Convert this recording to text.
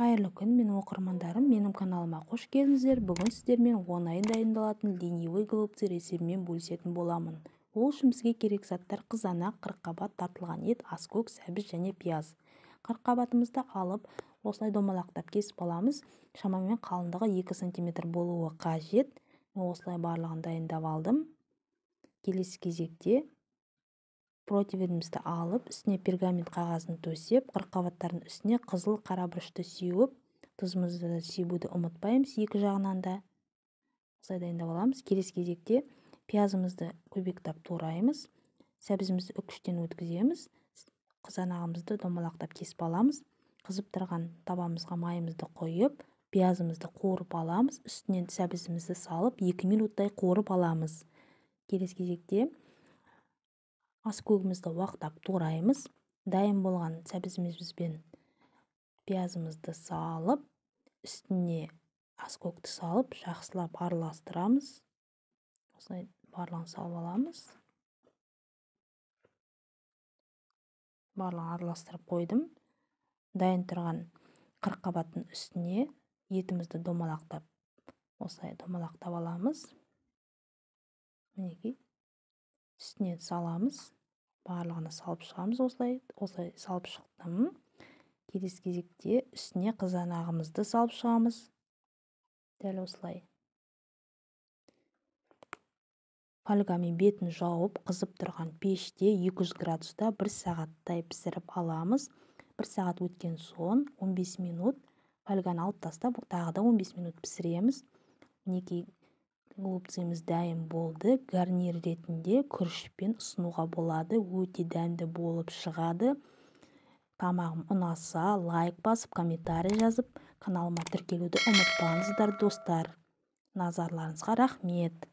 Қайырлы күн, менің оқырмандарым, менің каналыма қош келдіңіздер. Бүгін сіздермен оңай дайындалатын ленивый голубцы рецептімен бөлісетін боламын. Ол үшін бізге керек заттар: қызанақ, қырыққабат, тартылған ет, аскөк, сәбіз және пияз. Қырыққабатымызды алып, осылай домалақтап кесіп аламыз. Шамамен қалыңдығы 2 сантиметр болуы қажет. Мен осылай барлығын дайындап алдым. Келесі кезекте противенімізді алып, үстіне пергамент қағазын төсеп, қырыққабаттардың үстіне қызыл қара бұрышты сеуіп, тұзымызды себуді ұмытпаймыз екі жағынан да. Осылай дайындап аламыз. Келесі кезекте пиязымызды көбектап тураймыз, сәбізімізді үкіштен өткіземіз, қызанағымызды домалақтап кесіп аламыз. Қызып тұрған табамызға майымызды құйып, пиязымызды қуырып аламыз, үстінен сәбізімізді салып 2 минуттай қуырып аламыз. Келесі кезекте аскөгімізді уақтап тураймыз. Дайын болған сәбізімізбен пиязымызды салып, үстіне аскөкті салып, жақсылап араластырамыз. Осылай барлығын салып аламыз. Барлығын араластырып қойдым. Дайын тұрған қырыққабаттың үстіне етімізді домалақтап, осылай домалақтап аламыз. Мінекей, үстіне саламыз, барлығына салып шығамыз. Осылай салып шықтым. Келесі кезекте үстіне қызанағымызды салып шығамыз. Дәл осылай. Фольгамен бетін жауып, қызып тұрған пеште 200 градуста 1 сағаттай пісіріп аламыз. 1 сағат өткен соң 15 минут фольганы алып тастап, тағы да 15 минут пісіреміз. Мінекей, голубцымыз дайын болды. Гарнир ретінде күрішпен ұсынуға болады. Өте дәмді болып шығады. Тамағым ұнаса, лайк басып, комментарий жазып, каналыма тіркелуді ұмытпаңыздар, достар. Назарларыңызға рахмет.